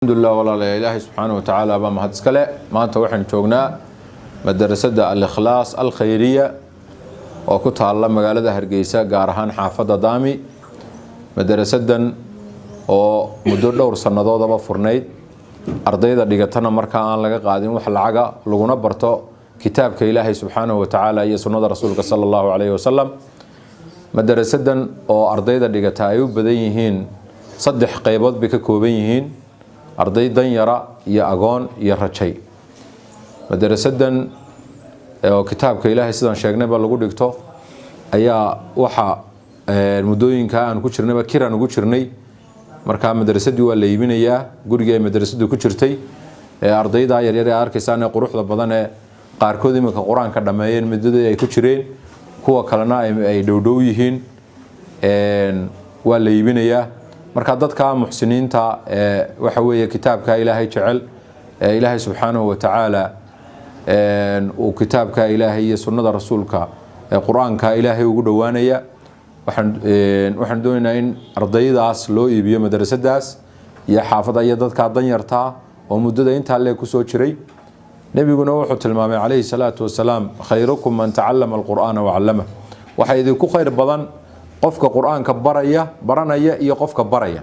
Alxamdulilah, walaalayaa, Ilaahay subxaana wa tacaala baa mahad iskale. Maanta waxaynu joognaa madarasada Al-Ikhlaas Alkhayriya oo ku taalla magaalada Hargeysa, gaar ahaan xaafadda Daami. Madarasadan oo muddo dhowr sannadoodaba furnayd, ardayda dhigatana markaa aan laga qaadin wax lacaga, laguna barto kitaabka Ilaahay subxaanahu wa tacaala iyo sunnada Rasuulka sala Allahu calayhi wasalam. Madarasadan oo ardayda dhigata ay u badan yihiin, saddex qaybood bay ka kooban yihiin: arday danyara iyo agoon iyo rajay. Madarasadan oo kitaabka Ilaahay, sidaan sheegnayba, lagu dhigto ayaa waxa muddooyinka aan ku jirnayba kiraan ugu jirnay. Markaa madarasadii waa la iibinayaa, gurigii ay madarasadu ku jirtay. Ardayda yaryar ee arkaysaan ee quruxda badan ee qaarkood iminka Qur-aanka dhammeeyeen muddadii ay ku jireen, kuwa kalena ay dhowdhow yihiin, waa la iibinayaa. Marka dadka muxsiniinta ee waxa weeye kitaabka Ilaahay jecel, ee Ilaahay subxaanahu wa tacaala uu kitaabka Ilaahay iyo sunnada Rasuulka ee Qur-aanka Ilaahay ugu dhowaanaya, waxaan doonaynaa in ardaydaas loo iibiyo madrasadaas iyo xaafada iyo dadka danyartaa oo muddada intaa leeg kusoo jiray. Nebiguna wuxuu tilmaamay, calayhi salaatu wasalaam: "Khayrukum man tacallama alqur'aana wacallama." Waxaa idinku khayr badan qofka Qur-aanka baraya, baranaya iyo qofka baraya.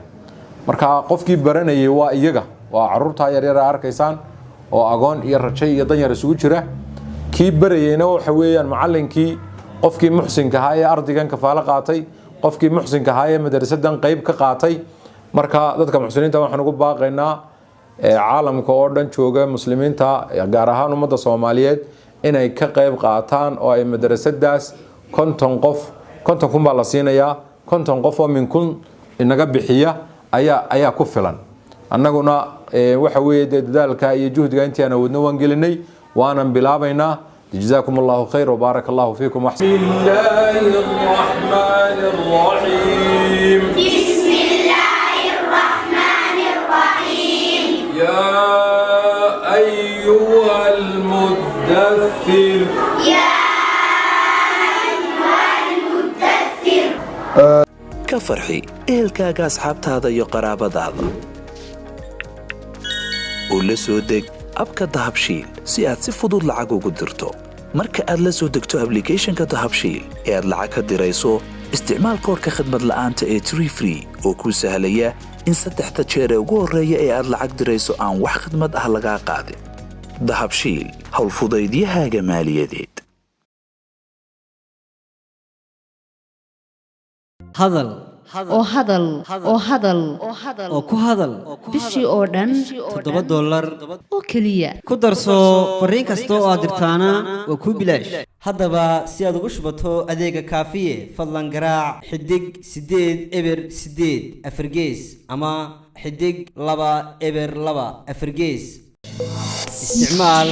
Marka qofkii baranayay waa iyaga, waa caruurtaa yaryar a arkaysaan oo agoon iyo rajay iyo danyar isugu jira. Kii barayeyna waxa weeyaan macallinkii, qofkii muxsinka ahaa ee ardaygan kafaalo qaatay, qofkii muxsinka ahaa ee madrasadan qeyb ka qaatay. Marka dadka muxsiniinta waxaan ugu baaqaynaa, caalamka oo dhan jooga muslimiinta, gaar ahaan ummadda Soomaaliyeed, inay ka qeyb qaataan oo ay madrasadaas 50 qof, 50,000 baa la siinayaa. 50 qof oo min 1000 inaga bixiya ayaa ku filan. Annaguna waxa weeye dee dadaalka iyo juhdiga intii aan awoodno waan gelinay, waanan bilaabaynaa. Jazaakum Allahu khayr wbaaraka Allahu fiikum. بسم الله الرحمن الرحيم. بسم الله الرحمن الرحيم. يا أيها المدثر. يا أيها المدثر. Ka farxi ehelkaaga, asxaabtaada iyo qaraabadaada oo la soo deg app-ka Dahabshiil si aad si fudud lacag ugu dirto. Marka aad la soo degto application-ka Dahabshiil ee aad lacag ka dirayso, isticmaal koodhka khadmad la'aanta ee tree free oo kuu sahlaya in saddexda jeer ee ugu horreeya ee aad lacag dirayso aan wax khidmad ah lagaa qaadin. Dahabshiil, howlfudaydiyahaaga maaliyadeed. Hadal oo hadal oo hadal oo ku hadal bishii oo dhan $7 oo keliya. Ku darso fariin kasta oo aad dirtaana waa kuu bilaash. Haddaba si aad ugu shubato adeega Kaafiye, fadlan garaac *808#4 ama *202#4. Isticmaal.